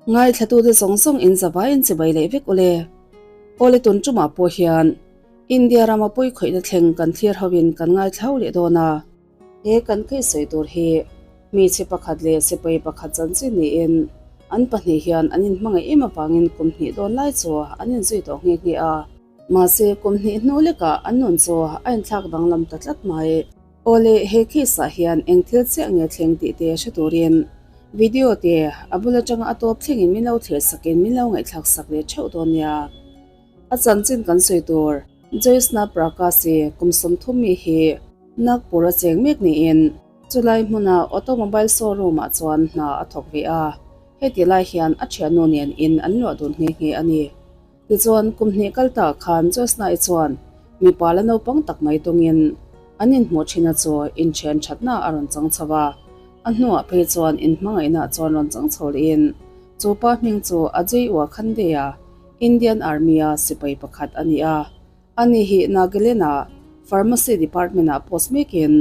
Ngaithlatute zawng zawng in zavaiin chibai leh vek ule. Awle tun tumah pawh hian India rama pawi khawihna thleng kan thlir hovin kan ngaithlau leh dawn a. He kan case sawi tur hi hmeichhe pakhat leh sipai pakhat chanchin niin an pahnih hian an inhmangaih em avangin kum hnih dawn lai chu an inzui tawh nghe nghe a. Mahse kum hnih hnu lekah an nun chu a inthlak danglam ta tlat mai. Awle he case ah hian eng thil chiah nge thleng tih te hre turin video te a bul atanga a tawp thlengin min lo thlir sakin min lo ngaihthlak sak leh theuh dawn nia. A chanchin kan sawi tur Joyce Prakash-i kum 30 mi hi Nagpur a cheng mek niin chulai hmuna automobile showroom ah chuan hna a thawk ve a, heti lai hian a thiannu nen in an luah dun nghe nghe a ni. Tichuan, kum hnih kal ta khan Joyce-i chuan mipa la naupang tak mai tawngin an inhmuh thin a chu inthian thatna a rawn chang chho a. A hnuah phei chuan inhmangaihna chuan rawn chang chho lehin chu pa hming chu Ajay Wakhande-a, Indian Army-a sipai pakhat a ni a. Ani hi Nagaland-a Pharmacy Department-ah post mekin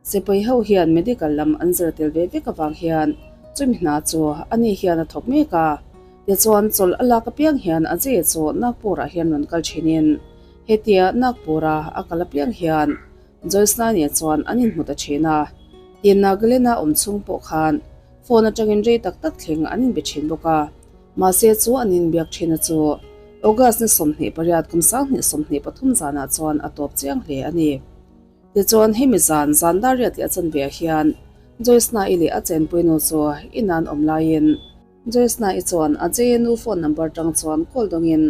Sipai ho hian medical lam an zir tel ve vek avang hian chumi hna chu ani hian a thawk mek a. Tichuan chawlh a lak apiang hian a je chu Nagpur-ah hian rawn kal thinin hetia Nagpur-a a kal apiang hian Joyce Nani chuan an inhmu ta thin a. Tin Nagaland-a awm chhung pawh khan phone atangin rei tak tak thleng an inbe thin bawk a. Mahse chu an inbiak thina chu August ni 28 kum 2023 zanah chuan a tawp chiang hle a ni. Tichuan hemi zan zan dar riat leh a chanve ah hian Joyce Nai leh a chenpui nu chu in an awm laiin Joyce Nai chuan a JNU phone number tang chuan call dawngin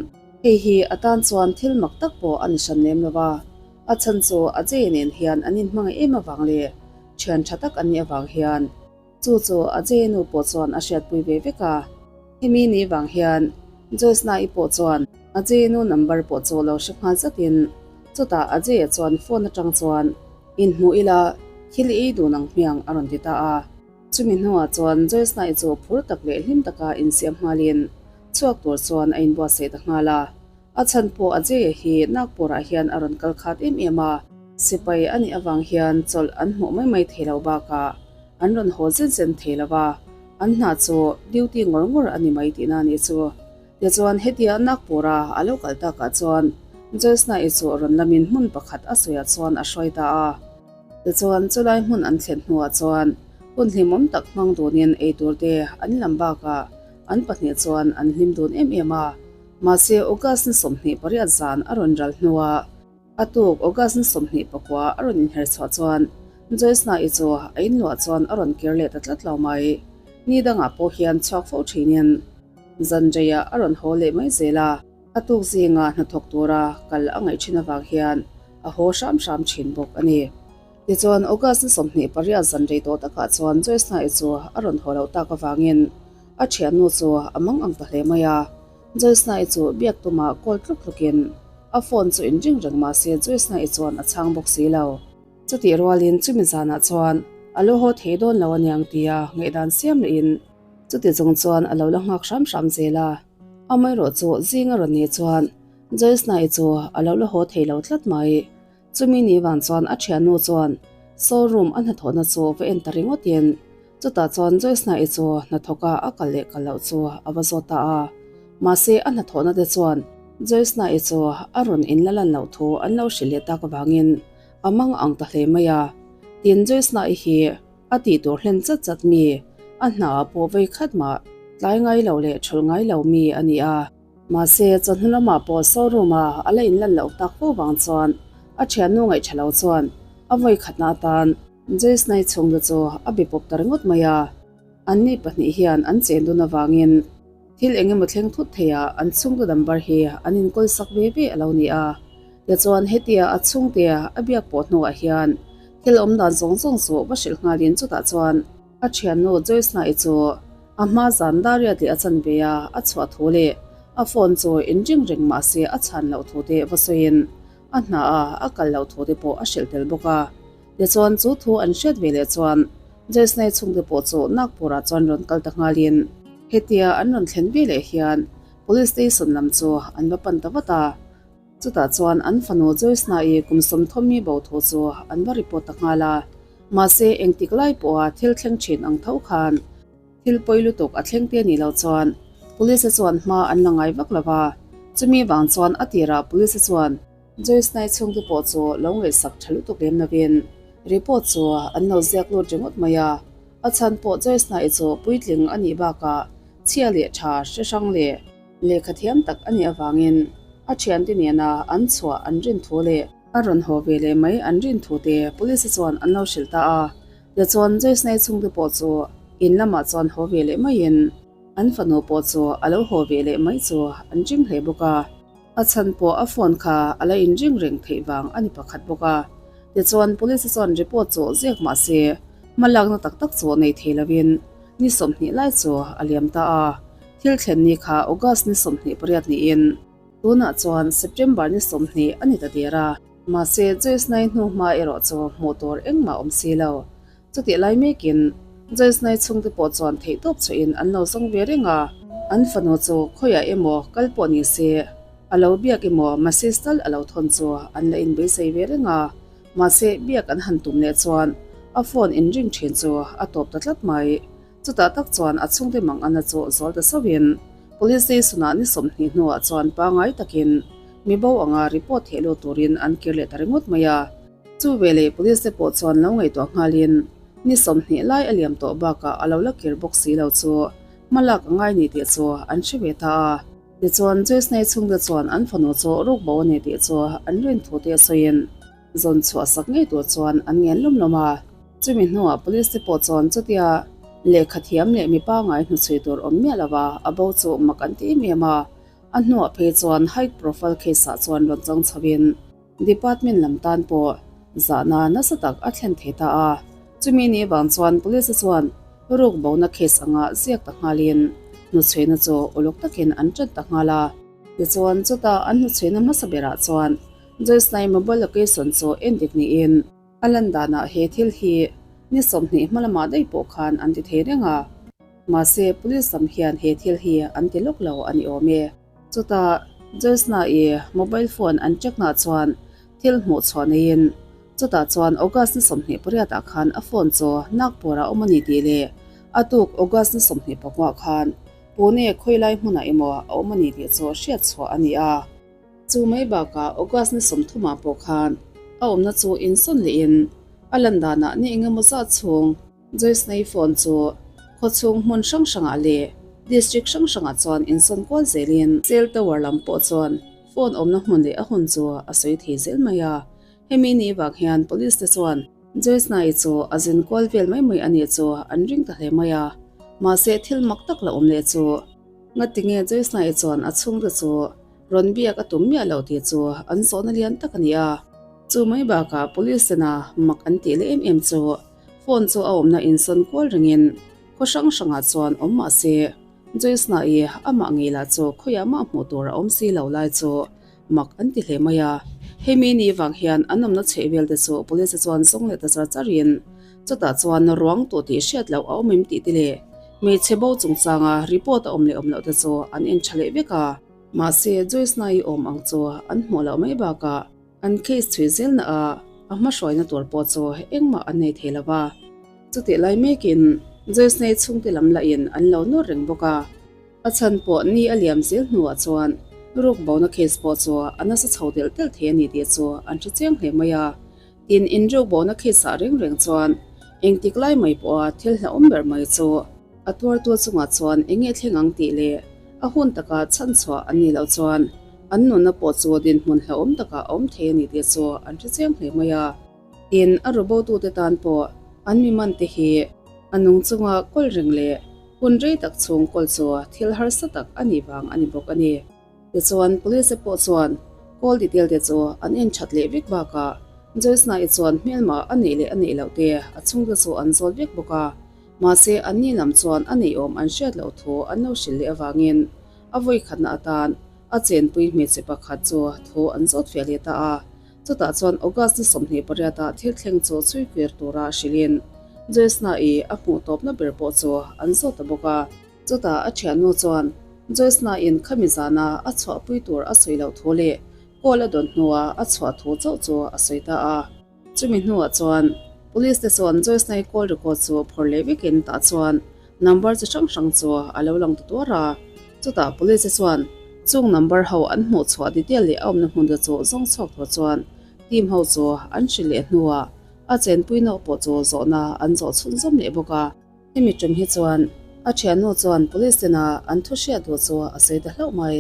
hei hi a tan chuan thil mak tak pawh a ni hran lem lo a, a chhan chu a J nen hian an inhmangaih em avang leh thian tha tak an nih avang hian Chu chu a JNU pawh chuan a hriatpui ve vek a. Hemi ni vang hian Joyce Nai pawh chuan a JNU number pawh chu lo hre nghal zatin chutah a J-a chuan phone atang chuan inhmuh ila thil i ei dun ang hmiang a rawn ti ta a. Chumi hnuah chuan Joyce Nai chu phur tak leh hlim taka insiam nghalin chhuak tur chuan a inbuatsaih ta nghal a. A chhan pawh a J-a hi Nagpur-ah hian a rawn kal khat em em a. Sipai a nih avang hian chawlh an hmuh mai mai thei lo bakah an rawn haw zen zen thei lo a, an hna chu duty ngawr ngawr a ni mai tihna a nih chu. Tichuan hetia Nagpur-a a lo kal takah chuan Joyce-i chu rawn lamin hmun pakhat a sawiah chuan a hruai ta a. Tichuan chulai hmun an thlen hnuah chuan hun hlimawm tak hmang dunin eitur te an lam bakah an pahnih chuan an hlim dun em em a. Mahse August ni 28 zan a rawn ral hnuah A tuk August ni 29 a rawn inher chhuah chuan Joyce Nai chu a inluah chuan a rawn kir leh ta tlat lo mai. Ni dangah pawh hian chhuak fo thinin Zanjay-ah a rawn haw leh mai zel a. A tuk zinga hnathawk tura kal a ngaih thin avang hian a haw hram hram thin bawk a ni. Tichuan August ni 28 zanrei tawh takah chuan Joyce Nai chu a rawn haw loh tak avangin a thiannu chu a mang ang ta hle mai a. Joyce Nai chu biak tumah call tluk tlukin a phone chu in ring reng mahse Joyce Nai chuan a chhang bawk si lo. Chutih rualin chumi zanah chuan a lo haw thei dawn lo aniang tia ngaihdan siam lehin chuti chung chuan a lo la nghak hram hram zel a. Amaherawh chu zing a rawn nih chuan Joyce Nai chu a lo la haw thei lo tlat mai. Chumi ni vang chuan a thiannu chuan showroom a hnathawhna chu va en ta ringawtin chutah chuan Joyce Nai chu hnathawka a kal leh kal loh chu a va zawt ta a. Mahse a hnathawhna te chuan Joyce Nai chu a rawn in la lan loh thu an lo hrilh leh tak avangin a mang ang ta hle mai a. Tin Joyce Nai hi a tih tur hlen chat chat mi, a hna ah pawh vei khat mah tlai ngai lo leh thulh ngai lo mi a ni a. Mahse, chawhnu lamah pawh showroom a a la inlan loh tak fo vang chuan a thiannu ngaihṭha lo chuan a vawi khatna atan Joyce Nai chhungte chu a be pawp ta ringawt mai a. Anni pahnih hian an chen dun avangin thil eng emaw thleng thut theiah an chhungte number hi an inkawl sak ve ve a lo ni a. Tichuan, hetia a chhungte a biak pawh hnuah hian thil awmdan zawng zawng chu va hrilh nghalin chutah chuan A thiannu Joyce Nai chu a hma zan dar riat leh a chanve a a chhuah thu leh a phone chu inring reng mah se a chhan loh thu te va sawiin a hna a a kal loh thu te pawh a hrilh tel bawk a. Tichuan chu thu an hriat ve leh chuan Joyce Nai chhungte pawh chu Nagpur ah chuan rawn kal ta nghalin hetia an rawn thlen ve leh hian Police Station lam chu an va pan ta vat a. Chutah chuan an fanu Joyce Nai kum 30 mi bo thu chu an va report ta nghal a. Mahse, engtik lai pawha thil thleng thin ang tho khan thil pawi lutuk a thleng te ni lo chuan Police chuan hma an la ngai vak lo va, chumi vang chuan a tirah police chuan Joyce Nai chhungte pawh chu lo ngaihsak tha lutuk lem lovin report chu an lo ziak lut ringawt mai a. A chhan pawh Joyce Nai chu puitling a nih bakah chhia leh tha hre hrang leh lehkha thiam tak a nih avangin a thiante nena an chhuah an rin thu leh a rawn haw ve leh mai an rin thu te police chuan an lo hrilh ta a. Tichuan Joyce Nai chhungte pawh chu in lamah chuan haw ve leh maiin an fanu pawh chu a lo haw ve leh mai chu an ring hle bawk a. A chhan pawh a phone kha a la inring reng theih vang a ni pakhat bawk a. Tichuan police chuan report chu ziak mah se hmalakna tak tak chu nei thei lovin ni 20 lai chu a liam ta a. Thil thlen ni kha August ni 28 niin tunah chuan September ni 20 a ni ta der a. Mahse Joyce Nai hnu hma erawh chu hmuh tur engmah awm si lo. Chutih lai mekin Joyce Nai chhungte pawh chuan theihtawp chhuahin an lo zawng ve reng a. An fanu chu khawiah emaw kal pawh ni se, a lo biak emaw message tal a lo thawn chu an la inbeisei ve reng a. Mahse biak an han tum leh chuan a phone inring thin chu a tawp ta tlat mai. Chutah tak chuan a chhungte mang ana chu zawl ta sauhin Police station-ah ni 20 hnuah chuan pangai takin mi bo anga report theh lut turin an kir leh ta ringawt mai a. Chu veleh police te pawh chuan lo ngaihtuah nghalin ni 20 lai a liam tawh bakah a lo la kir bawk si lo chu hmalak a ngai ni tih chu an hre ve ta a. Tichuan Joyce Nei chhungte chuan an fanu chu ruk bo a ni tih chu an rin thu te sawiin zawn chhuah sak ngei tur chuan an ngen lawm lawm a. Chumi hnuah police te pawh chuan chutia lehkha thiam leh mi pangai hnuchhui tur awm miah lova a bo chu mak an ti em em a. A hnuah phei chuan high profile case ah chuan rawn chang chhoin department lam tan pawh zahna nasa tak a thlen thei ta a. Chumi ni vang chuan police te chuan ruk bona case anga ziak ta nghalin hnuchhuina chu uluk takin an tan ta nghal a. Tichuan chuta an hnuchhuina hmasa berah chuan Joyce Nai mobile location chu endik niin a lan danah he thil hi ni 20 hma lamah daih pawh khan an ti thei reng a. Mahse police lam hian he thil hi an ti lawk lo a ni awm e. Chuta Joyce Nai mobile phone an check na chuan thil hmuh chhuah neiin chutah chuan August ni 28 ah khan a phone chu Nagpur ah awm a ni tih leh a tuk August ni 25 khan Pune khawilai hmunah emaw a awm a ni tih chu hriat chhuah a ni a. Chu mai bakah August ni 30 ah pawh khan a awmna chu insawn lehin a lan danah ni engemaw zat chhung Joyce Nai phone chu khawchhung hmun hrang hrangah leh district hrang hrangah chuan insawn kual zelin cell tower lam pawh chuan phone awmna hmun leh a hun chu a sawi thei zel mai a. Hemi ni vang hian police te chuan Joyce Nai chu a zin kual vel mai mai a nih chu an ring ta hle mai a. Mahse thil mak tak la awm leh chu ngatinge Joyce Nai chuan a chhungte chu rawn biak a tum miah lo tih chu an zawhna lian tak a ni a. Chu mai bakah police tena mak an tih leh em em chu phone chu a awmna insawn kual ringin khaw hrang hrangah chuan awm mah se Joyce Nai amah ngei lah chu khawiah mah hmuh tur a awm si lo lai chu mak an ti hle mai a. Hemi ni vang hian an awmna chheh vel te chu police chuan zawng leh ta char charin chutah chuan ruang tawh tih hriat loh a awm em tih te leh hmeichhe bo chungchanga report a awm leh awm loh te chu an en tha leh vek a. Mahse Joyce Nai awm ang chu an hmuh loh mai bakah an case chhui zel na a a hmahruaina tur pawh chu engmah an nei thei lova. Chutih lai mekin Joyce Nai chhungte lam lahin an lo nawr reng bawk a. A chhan pawh ni a liam zel hnuah chuan ruk bona case pawh chu a nasa chho telh telh thei a ni tih chu an hre chiang hle mai a. Tin in ruk bona case ah reng reng chuan engtik lai mai pawha thil hlauhawm ber mai chu a tuartu chungah chuan enge thleng ang tih leh a hun taka chhan chhuah an nih loh chuan an nunna pawh chu dinhmun hlauhawm takah a awm thei a ni tih chu an hre chiang hle mai a. Tin a rubotute tan pawh an mi man te hi a nung chunga kawl reng leh hun rei tak chhung kawl chu thil harsa tak a nih vang a ni bawk a ni. Tichuan police te pawh chuan call detail te chu an en that leh vek bakah Joyce Nai chuan hmelma a neih leh a neih loh te a chhungte chu an zawl vek bawk a. Mahse an ni lam chuan a neih awm an hriat loh thu an lo hrilh leh avangin a vawi khatna atan a chenpui hmeichhe pakhat chu thu an zawt fiah leh ta a. Chutah chuan August ni 28 ah thil thleng chu chhui kir tura hrilhin Joyce Nai a hmuh tawpna ber pawh chu an zawt ta bawk a. Chutah a thiannu chuan Joyce Nai in khami zana a chhuahpui tur a sawi loh thu leh call a dawn hnuah a chhuah thu chauh chu a sawi ta a. Chumi hnuah chuan police te chuan Joyce Nai call record chu phawrh leh vekin tah chuan number chi hrang hrang chu a lo lang ta tuar a. Chutah police te chuan chung number ho an hmuh chhuah detail leh a awmna hmun te chu zawng chhuak tur chuan team ho chu an hrilh leh hnuah a chenpui nawk pawh chu zawhna an zawh chhunzawm leh bawk a. Hemi tum hi chuan a thiannu chuan police tena an thu hriat duh chu a sawi ta hlauh mai.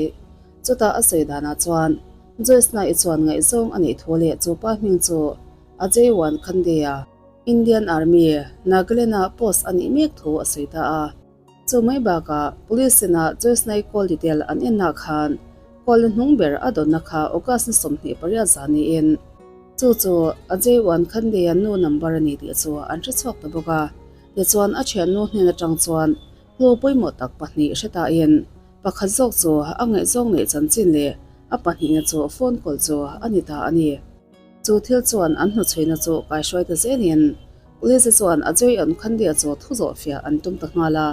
Chutah a sawi danah chuan Joyce Nai chuan ngaihzawng a neih thu leh chu pa hming chu Ajay Wankhande-a Indian Army Nagaland-a post a nih mek thu a sawi ta a. Chu mai bakah police tena Joyce Nai call detail an enah khan call hnung ber a dawnna kha August ni 28 zan niin Chu chu Ajay Wankhande-a nu number a ni tih chu an hre chhuak ta bawk a. Tichuan a thiannu hnen atang chuan hnu pawimawh tak pahnih hre tain pakhat zawk chu a ngaihzawng neih chanchin leh a pahnihna chu phone call chu a ni ta a ni. Chu thil chuan an hnuchhuina chu kaihruai ta zelin police chuan Ajay Wankhande-a chu thu zawh fiah an tum ta nghal a.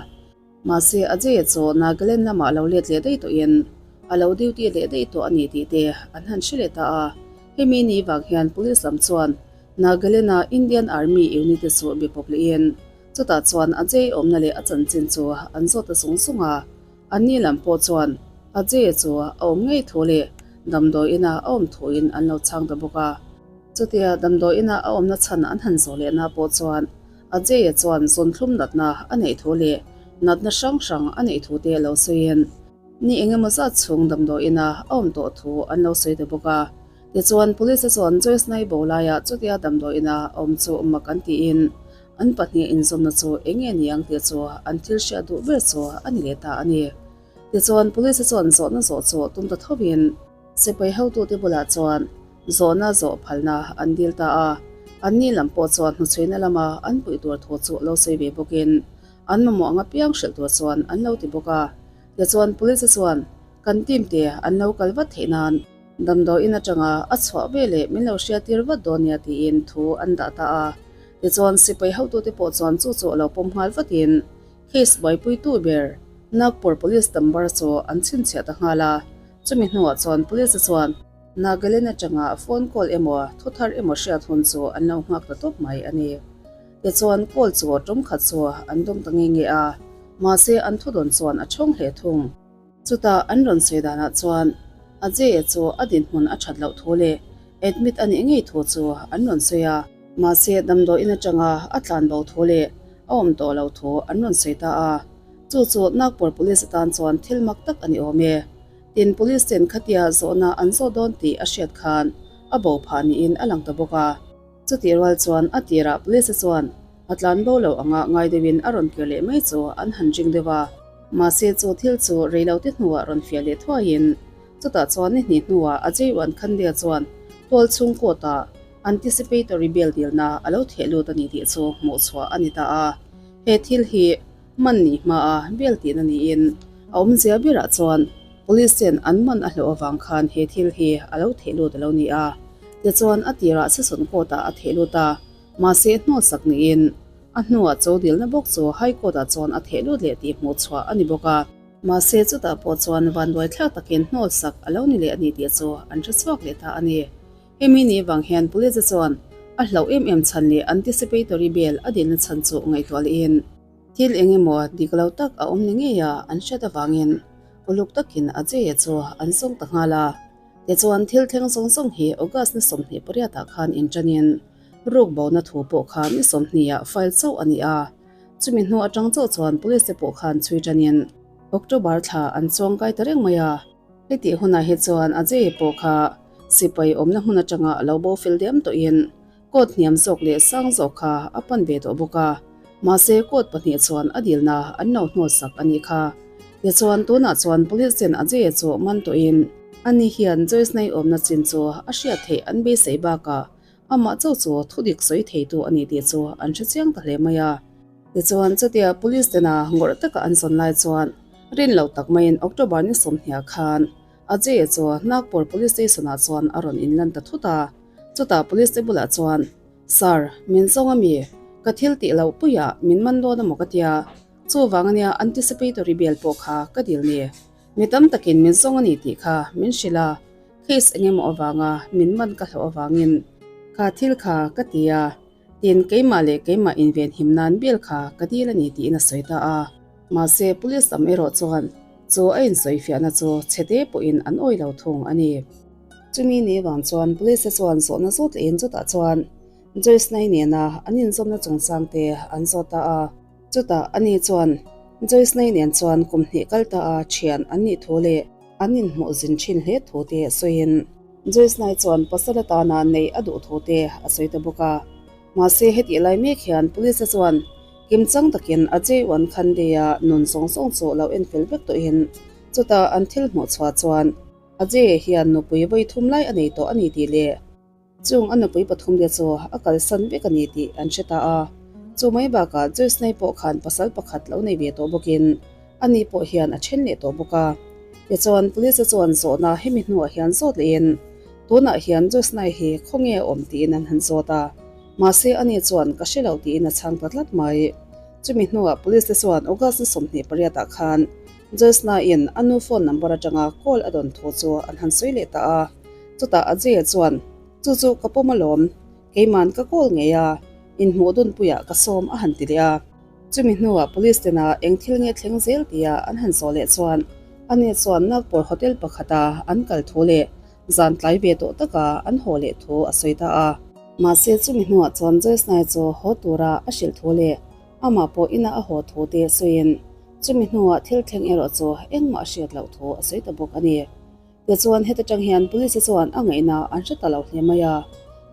Mahse, Ajay-a chu Nagaland lamah lo let leh daih tawhin a lo duty leh daih tawh a ni tih te an han hre leh ta a. Hemi ni vang hian police lam chuan Nagaland-a Indian Army unit te chu be pawp lehin chutah chuan Ajay awmna leh a chanchin chu an zawt ta sung sung a. Anni lam pawh chuan Ajay-a chu a awm ngei thu leh damdawi ina a awm thuin an lo chhang ta bawk a. Chutia damdawi ina a awmna chhan an han zawh lehna pawh chuan Ajay-a chuan zawnthlum natna a neih thu leh natna hrang hrang a neih thu te lo sawiin ni eng emaw zat chhung damdawi ina a awm tawh thu an lo sawi ta bawk a. Tichuan, Police-a chuan Joyce Naibo laia chutia damdawi ina a awm chu mak an tiin an pahnih inzawmna chu eng nge niang tih chu an thil hriat duh ber chu a ni leh ta a ni. Tichuan, Police-a chuan zawhna zawh chu tum ta thovin, Sipai hotute bulah chuan zawhna zawh phalna an dil ta a, anni lam pawh chuan hnuchhuina lama an puih tur thu chu lo sawi ve bawkin an mamawh anga piang hrilh tur chuan an lo ti bawk a. Tichuan Police chuan kan team te an lo kal vat theih nan damdawiin atanga a chhuah ve leh min lo hriattir vat dawn nia tiin thu an dah ta a. Tichuan sipai hotute pawh chuan chu chu a lo pawm nghal vatin case buaipuitu ber Nagpur Police number chu an chhinchhiah ta nghal a. Chumi hnuah chuan Police chuan Nagaland atanga phone call emaw thu thar emaw hriat hun chu an lo nghak ta tawp mai a ni. Tichuan call chu tum khat chu an dawng ta nge nge a, mahse an thu dawn chuan a thawng hle thung. Chutah an rawn sawi danah chuan Ajay-a chu a dinhmun a that loh thu leh admit a nih ngei thu chu an rawn sawi a, mahse damdawiin atanga a tlan bo thu leh a awm tawh loh thu an rawn sawi ta a. Chu chu Nagpur Police atan chuan thil mak tak a ni awm e. Tin, Police ten khatia zawhna an zawh dawn tih a hriat khan a bo phah niin a lang ta bawk a. Chutih rual chuan a tirah Police chuan a tlan bo lo anga ngai deuhin a rawn kir leh mai chu an han ring deuh a. Mahse chu thil chu rei lo te hnuah rawn fiah leh thuaiin chutah chuan ni hnih hnuah Ajay Wankhande chuan tual chhung court-ah anticipatory bail dilna a lo theh lut a ni tih chu hmuh chhuah a ni ta a. He thil hi man ni hmaa bail tihna niin a awmzia berah chuan police ten an man a hlauh avang khan he thil hi a lo theh lut a lo ni a. Tichuan a tirah Session Court-ah a theh lut a, mahse hnawtsak niin a hnuah cho dilna bawk chu High Court-ah chuan a theh lut leh tih hmuh chhuah a ni bawk a. Mahse chutah pawh chuan vanduai thlak takin hnawtsak a lo ni leh a ni tih chu an hre chhuak leh ta a ni. Hemi ni vang hian Police chuan a hlauh em em chhan leh anticipatory bail a dilna chhan chu ngaihtuah lehin thil eng emaw dik lo tak a awm ni ngei a an hriat avangin uluk takin Ajay-a chu an zawng ta nghal a. Tichuan thil thleng zawng zawng hi August ni 28 ah khan inṭanin ruk bona thu pawh kha ni 20 ah file chauh a ni a. Chumi hnu aṭang chauh chuan Police te pawh khan chhui ṭanin October thla an chuang kai ta reng mai a. Hetih hunah hi chuan Ajay pawh kha sipai awmna hmun atanga a lo bo fel diam tawhin court hniam zawk leh sang zawk kha a pan ve tawh bawk a. Mahse court pahnih chuan a dilna an lo hnawtsak a nih kha. Tichuan tunah chuan police ten Ajay chu man tawhin ani hian Joyce Nai awmna chin chu a hriat theih an beisei bakah amah chauh chu thudik sawi theitu a ni tih chu an hre chiang ta hle mai a. Tichuan, chutia Police tena ngawrh taka an zawn lai chuan rin loh tak maiin October ni 20 khan Ajay-a chu Nagpur Police Station-ah chuan a rawn inlan ta thut a. Chutah Police te bulah chuan, Sir, min zawng a mi? Ka thil tih loh puiah min man dawn amaw ka tia, chuvang ania anticipatory bail pawh kha ka dil ni. Mi tam takin min zawng a ni tih kha min hrilh a, case eng emaw avanga min man ka hlauh avangin kha thil kha ka ti a. Tin, keimah leh keimah invenhim nan bail kha ka dil a ni tiin a sawi ta a. Mahse, police lam erawh chuan Chu a insawifiahna chu chhete pawhin an awih lo thung a ni. Chumi ni vang chuan police te chuan zawhna zawt lehin chutah chuan Joyce Nai nena an inzawmna chungchang te an zawt ta a. Chutah ani chuan Joyce Nai nen chuan kum hnih kal ta a thian an nih thu leh an inhmuh zin thin hle thu te sawiin Joyce Nai chuan pasal atana neih a duh thu te a sawi ta bawk a. Mahse hetih lai mek hian police te chuan kimchang takin Ajay Wankhande-a nun zawng zawng chu lo en fel vek tawhin chutah an thil hmuh chhuah chuan Ajay hian nupui vawi thum lai a nei tawh a ni tih leh chung a nupui pathum te chu a kalsan vek a ni tih an hre ta a. Chu mai bakah Joyce Nai pawh khan pasal pakhat lo nei ve tawh bawkin ani pawh hian a then leh tawh bawk a. Tichuan police te chuan zawhna hemi hnuah hian zawt lehin tunah hian Joyce Nai hi khawnge a awm tiin an han zawt a. Mahse ani chuan ka hre lo tiin a chhang ta tlat mai. Chumi hnuah police te chuan August ni 28 ah khan Joyce Nai-in a nu phone number atanga call a dawn thu chu an han sawi leh ta a. Chutah Ajay-a chuan, Chu chu ka pawm alawm, keiman ka call ngei a, inhmuh dunpuiah ka sawm a han ti leh a. Chumi hnuah police tena eng thil nge thleng zel tia an han zawh leh chuan ani chuan Nagpur hotel pakhata an kal thu leh zan tlai ve tawh taka an haw leh thu a sawi ta a. Mahse chumi hnuah chuan Joyce Nai chu haw tura a hrilh thu leh amah pawh ina a haw thu te sawiin chumi hnuah thil thleng erawh chu engmah hriat loh thu a sawi ta bawk a ni. Tichuan heta tang hian police te chuan a ngaihna an hre ta lo hle mai a,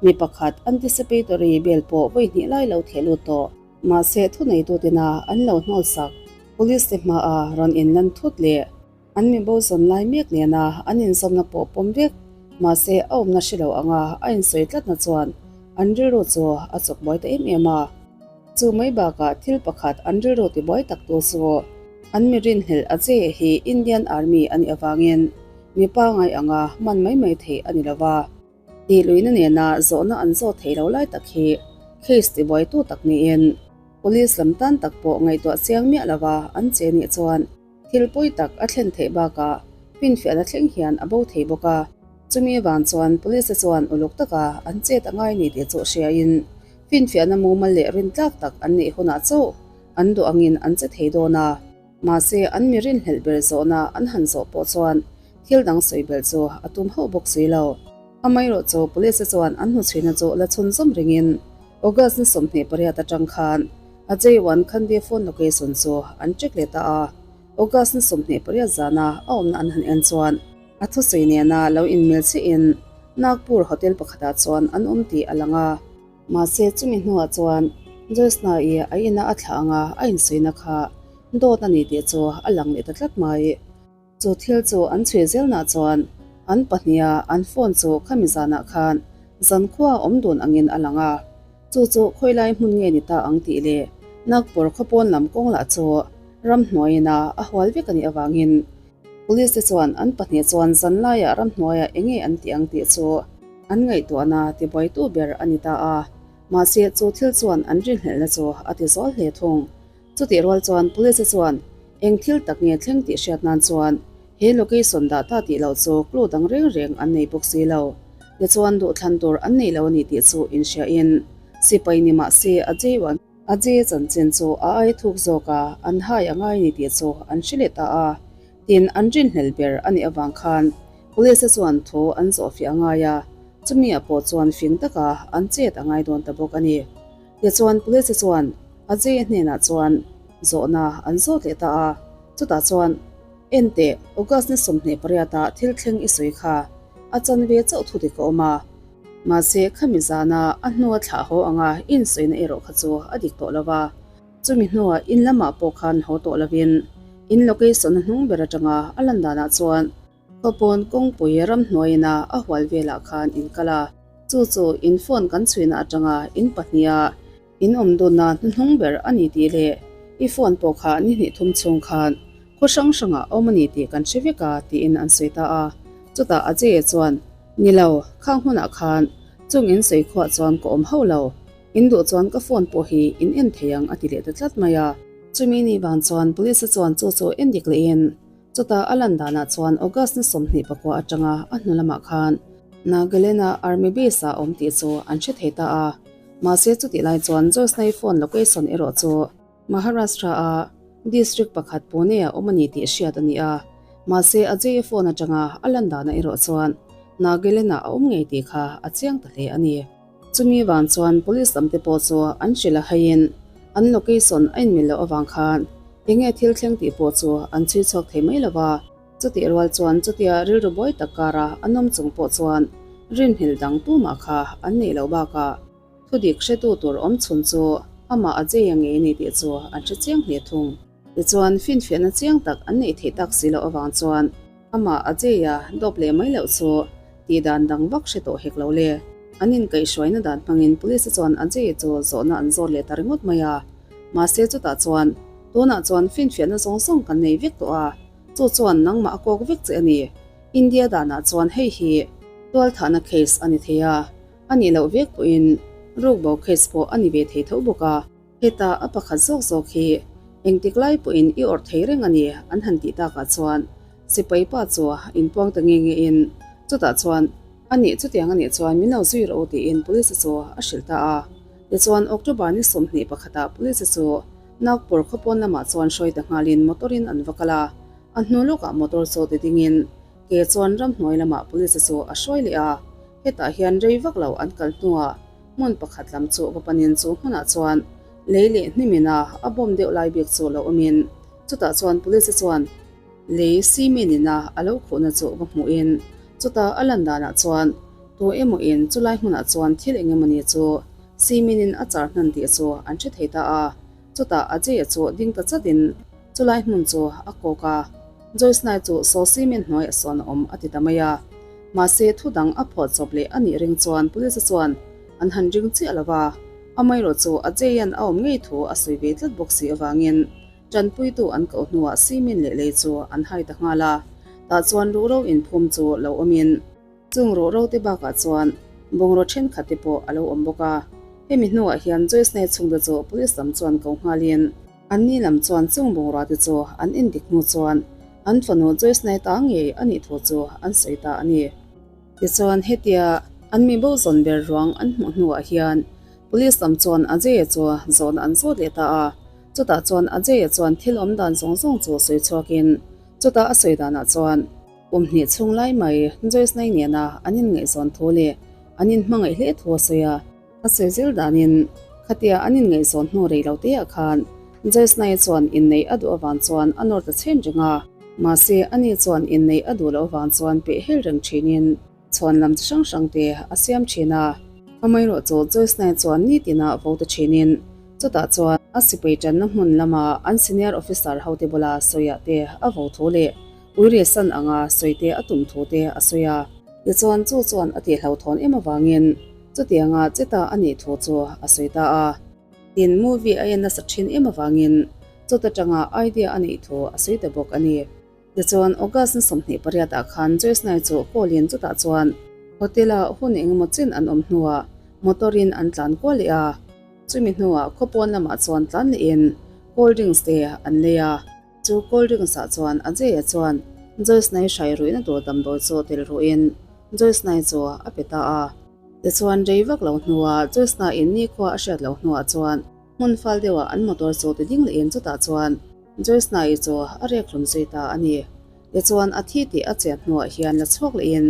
mi pakhat anticipatory bail pawh vawi hnih lai lo theh lut tawh. Mahse thuneitu tina an lo hnawl sak police te hmaa rawn inlan thut leh an mi bo zawn lai mek nena an inzawmna pawh pawm vek mahse a awmna hre lo anga a insawi tlatna chuan an rilru chu a chawk buai ta em em a. Chu mai bakah thil pakhat an rilru tibuai tak tu chu an mi rinhlelh a che hi Indian Army a nih avangin mi pangai anga man mai mai theih a ni lo va. Tih luihna nena zawhna an zawt thei lo lai tak hi case tibuaitu tak niin Police lam tan tak pawh ngaihtuah chiang miah lova an che nih chuan thil pawi tak a thlen theih bakah finfiahna thleng hian a bo thei bawk a. Chumi avang chuan Police te chuan uluk taka an chet a ngai ni tih chu hriain finfiahna mumal leh rintlak tak an neih hunah chauh an duh angin an che thei dawn a. Mahse an mi rinhlelh ber zawhna an han zawh pawh chuan thil dang sawi belh chu a tum hauh bawk si lo. Amaherawh chu police te chuan an hnuchhuina chu la chhunzawm ringin August ni 28 atang khan Ajay Wankhandi phone location chu an check leh ta a. August ni 28 zana a awmna an han en chuan a thusawi nena lo inmil chiahin Nagpur hotel pakhatah chuan an awm tih a lang a. Mahse chumi hnuah chuan Joyce Nai a ina a thlah anga a insuihna kha dawt a ni tih chu a lang leh ta tlat mai. Chu thil chu an chhui zelnah chuan an pahniha an phone chu khami zanah khan zankhua awm dun angin a lang a. Chu chu khawilai hmun nge ni ta ang tih leh Nagpur khawpawn lam kawng lah chu ramhnuaiin a a hual vek a nih avangin Police te chuan an pahnih chuan zanlaiah ramhnuaiah eng nge an tih ang tih chu an ngaihtuahna tibuaitu ber a ni ta a, mahse chu thil chuan an rinhlelhna chu a ti zawl hle thung. Chutih rual chuan police te chuan eng thil tak nge thleng tih hriat nan chuan he location dah ta tih loh chu clue dang reng reng an nei bawk si lo. Tichuan duhthlan tur an nei lo a ni tih chu inhriain sipai ni mahse a J1 A je chanchin chu a ai thuk zawk a, an hai a ngai ni tih chu an hre leh ta a. Tin, an rinhlelh ber a nih avang khan Police te chuan thu an zawh fiah a ngai a, chumi ah pawh chuan fing taka an chet a ngai dawn ta bawk a ni. Tichuan Police te chuan a je hnenah chuan zawhna an zawt leh ta a, chutah chuan, Enteh, August ni 28 ah thil thleng i sawi kha, a chanve chauh thu dik a awm a, Mahse, khami zana a hnua thlah haw anga insuihna erawh kha chu a dik tawh lo va. Chumi hnuah in lamah pawh khan haw tawh lovin in location a hnung ber atanga a lan danah chuan khawpawn kawngpui ramhnuaiina a hual velah khan in kal a. Chu chu in phone kan chhuihna atanga in pahniha in awm dunna hnuhnung ber a ni tih leh i phone pawh kha ni hnih thum chhung khan khaw hrang hrangah a awm a ni tih kan hre vek a tiin an sawi ta a. Chutah Ajay-a chuan Ni lo, khang hmunah khan chung in sawi khuah chuan ka awm hauh lo. In duh chuan ka phone pawh hi in en thei ang a ti leh ta tlat mai a. Chumi ni vang chuan police te chuan chu chu en dik lehin chutah a lan danah chuan August ni 24 atanga a hnu lamah khan Nagaland-a Army base ah a awm tih chu an hre thei ta a. Mahse chutih lai chuan Joyce-na-i phone location erawh chu Maharashtra-a. District pakhat Pune ah awm a ni tih hriat a ni a, mahse Ajay-a phone atanga a lan danah erawh chuan Nagaland ah a awm ngei tih kha a chiang ta hle a ni. Chumi vang chuan police lam te pawh chu an hrilh a haiin an location a inmil loh avang khan enge thil thleng tih pawh chu an chhui chhuak thei mai lo va. Chutih rual chuan chutia rilru buai tak kara an awm chung pawh chuan rinhmil dang tumah kha an neih loh bakah thudik hretu tur awm chhun chu amah Ajay-a ngei a ni tih chu an hre chiang hle thung. Tichuan finfiahna chiang tak an neih theih tak si loh avang chuan Amah a chei a, dawp leh mai loh chu tih dan dang vak hre tawh hek lo le. An inkaihhruaina dan hmangin police chuan a chei chu zawhna an zawt leh ta ringawt mai a. Mahse chutah chuan, tunah chuan finfiahna zawng zawng kan nei vek tawh a, chu chuan nangmah a kawk vek che a ni. India danah chuan hei hi tualthahna case a ni thei a, a nih loh vek pawhin rukbo case pawh a ni ve thei tho bawk a. Heta a pakhat zawk zawk hi engtik lai pawhin i awrh thei reng a ni an han tih takah chuan sipai pa chu inpuang ta nge nge in chutah chuan a nih chutiang a nih chuan min lo zui rawh u tiin police chu a hrilh ta a. Tichuan October ni 20 pakhatah police chu Nagpur khawpawn lamah chuan hruai ta nghalin motor in an va kal a, a hnu lawkah motor chu ti dingin ke chuan ramhnuai lamah police chu a hruai leh a, hetah hian rei vak lo an kal hnuah Hmun pakhat lam chu va panin chu hmunah chuan lei leh hnimin a a bawm deuh lai bik chu lo awmin chutah chuan police chuan lei cement in a a lo khuhna chu va hmuhin chuta a lan danah chuan tu emaw in chulai hmunah chuan thil eng emawni chu cement in a char hnan tih chu an hre thei ta a, chutah Ajay-a chu ding ta chatin chulai hmun chu a kawk a, Joyce Nai chu saw cement hnuaiah sawn a awm a ti ta mai a. Mahse, thu dang a phuah chawp leh a nih ring chuan police chuan an han ring chiah lo va, amaherawh chu Ajay-a'n a awm ngei thu a sawi ve tlat bawk si avangin tanpuitu an koh hnuah cement leh lei chu an hai ta nghal a, tah chuan ruhro inphum chu lo awmin chung ruhro te bakah chuan bungraw thenkhat te pawh a lo awm bawk a. Hemi hnuah hian Joyce Knight chhungte chu police lam chuan ko nghalin Anni lam chuan chung bungrua te chu an endik hnu chuan an fanu Joyce Knight a ngei a nih thu chu an sawi ta a ni. Tichuan hetia an mi bo zawn ber ruang an hmuh hnuah hian Police lam chuan Ajay-a chu zawhna an zawt leh ta a, chutah chuan Ajay-a chuan thil awm dan zawng zawng chu sawi chhuakin chutah a sawi danah chuan kum hnih chhung lai mai Joyce Knight nena an inngaihzawn thu leh an inhmangaih hle thu a sawi a. A sawi zel danin, khatia an inngaihzawn hnu rei lo teah khan Joyce Nai chuan inneih a duh avang chuan a nawr ta chhen reng a. Mahse, ani chuan inneih a duh loh avang chuan peh hel reng thinin chhuan lam chi hrang hrang te a siam thin a. Amaherawh chu Joyce Nai chuan nitina vo ta thinin chutah chuan a sipai tanna hmun lama an senior officer hote bula sawiah te a vo thu leh Uire san anga sawi te a tum thu te a sawi a. Tichuan chu chuan a tihhlauhthawn em avangin chutianga che ta a nih thu chu a sawi ta a. Tin, movie a en nasa thin em avangin chawt atanga idea a neih thu a sawi ta bawk a ni. Tichuan August ni 28 ah khan Joyce Nai chu call in chutah chuan hotel ah hun engemaw chin an awm hnuah motor in an tlan kual leh a. Chumi hnuah khawpawn lamah chuan tlan leh in cold drinks te an lei a. Chu cold drinks ah chuan Ajay-a chuan Joyce Nai hrai ruihna tur damdawi chu tel ruhin Joyce Nai chu a pe ta a. Tichuan rei vak lo hnuah Joyce Nai in nikhua a hriat loh hnuah chuan hmun fal deuhah an motor chu ti ding lehin chutah chuan Joyce Nai chu a rek hlum zui ta a ni. Tichuan a thi tih a chian hnuah hian la chhuak lehin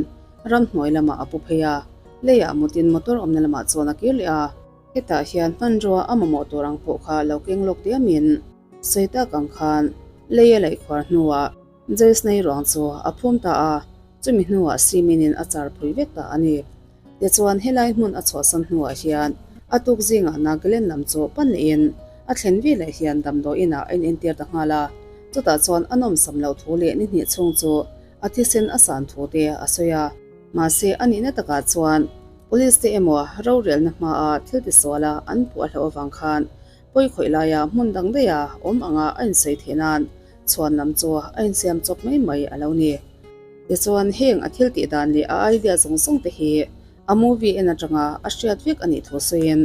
ramhnuai lamah a pu phei a, leiah mutin motor awmna lamah chuan a kir leh a. Hetah hian hmanrua a mamawh tur ang pawh kha lo keng lawk diamin Sawi tak ang khan lei a laih khuar hnuah Joyce nei ruang chu a phum ta a, chumi hnuah Simin-in a char phui vek ta a ni. Tichuan helai hmun a chhuahsan hnuah hian a tuk zingah Nagaland lam chu pan lehin a thlen veleh hian damdawiin ah a inentir ta nghal a, chutah chuan a nawmsam loh thu leh ni hnih chhung chu a thisen a san thu te a sawi a. Mahse a nihna takah chuan Police te emaw rorelna hmaa thil tisuala an puh a hlauh avang khan Pawi khawih laia hmun dang daiha awm anga a insawi theih nan chhuan lam chu a insiam chawp mai mai a lo ni. Tichuan heng a thil tih dan leh a idea zawng zawng te hi a movie en atanga a hriat vek a nih thu sawiin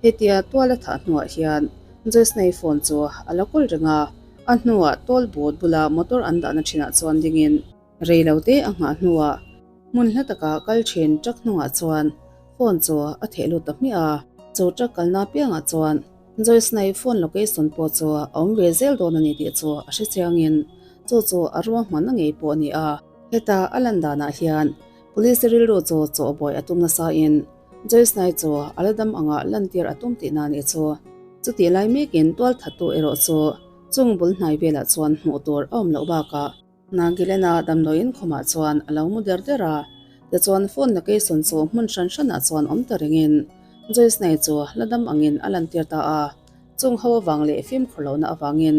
hetia tual a thah hnuah hian Joyce Nay phone chu a la kawl reng a, a hnuah toll booth bula motor an dahna thinah chuan dingin Rei lo te a nghah hnuah hmun hla taka kal thin truck hnungah chuan phone chu a theh lut ta hmiah a, chu truck kalna piangah chuan Joyce Nai phone location pawh chu a awm ve zel dawn a ni tih chu a hre chiangin chu chu a ruahmanna ngei pawh a ni a. Heta a lan danah hian Police te rilru chu chawhbawi a tum nasa in Joyce Nai chu a la dam anga lantir a tum tihna a nih chu. Chutih lai mekin tualthattu erawh chu chung bul hnai velah chuan hmuh tur a awm loh bakah Nagilena damdawiin khumah chuan a lo mu der der a, tichuan phone location chu hmun hran hranah chuan awm ta rengin Joyce Nai chu la dam angin a lantir ta a, chung ho avang leh fimkhur lohna avangin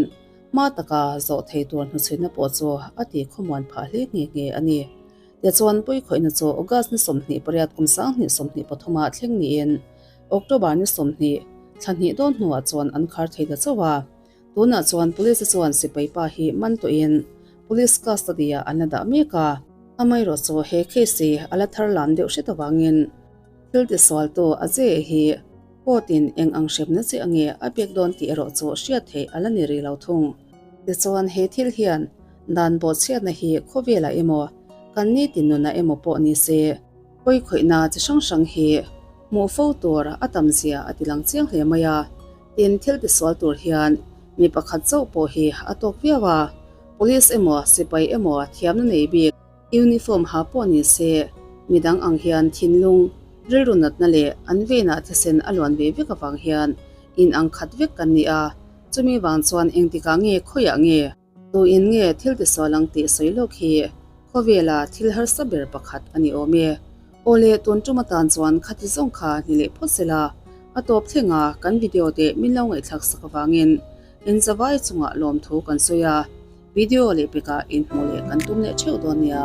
hma taka zawh thei tur hnuchhuina pawh chu a ti khawmuan phah hle nghe nghe a ni. Tichuan puikhawihna chu August ni 28 kum 2023 ah thleng niin October ni 20 thla hnih dawn hnuah chuan an khar thei ta chauh a. Tunah chuan Police te chuan sipai pa hi man tawhin Police custody ah an la dah mek a. Amaherawhchu chu he case hi a la thar lam deuh hret avangin thil tisualtu a che hi court in eng ang hremna che ange a pek dawn tih erawh chu hriat theih a la ni rih lo thung. Tichuan he thil hian dan bawhchhiatna hi khawvelah emaw kan nitin nunah emaw pawh ni se pawikhawihna chi hrang hrang hi hmuh fo tur a tam zia a ti lang chiang hle mai a. Tin, thil tisual tur hian mi pakhat chauh pawh hi a tawk viau a, police emaw sipai emaw thiamna nei bik uniform ha pawh ni se, midang ang hian thinlung, rilru natna leh an veinah thisen a luan ve vek avang hian in ang khat vek kan ni a, chumi vang chuan engtikah nge khawiah nge? Tuin nge thil tisual ang tih sawi lawk hi khawvela thil harsa ber pakhat a ni awm e. Aw le, tun tum atan chuan khati zawng kha ni leh phawt sela, a tawp thlenga kan video te min lo ngaihthlak sak avangin inzavai chungah lawmthu kan sawi a, video lehpekah inhmuh leh kan tum leh theuh dawn nia.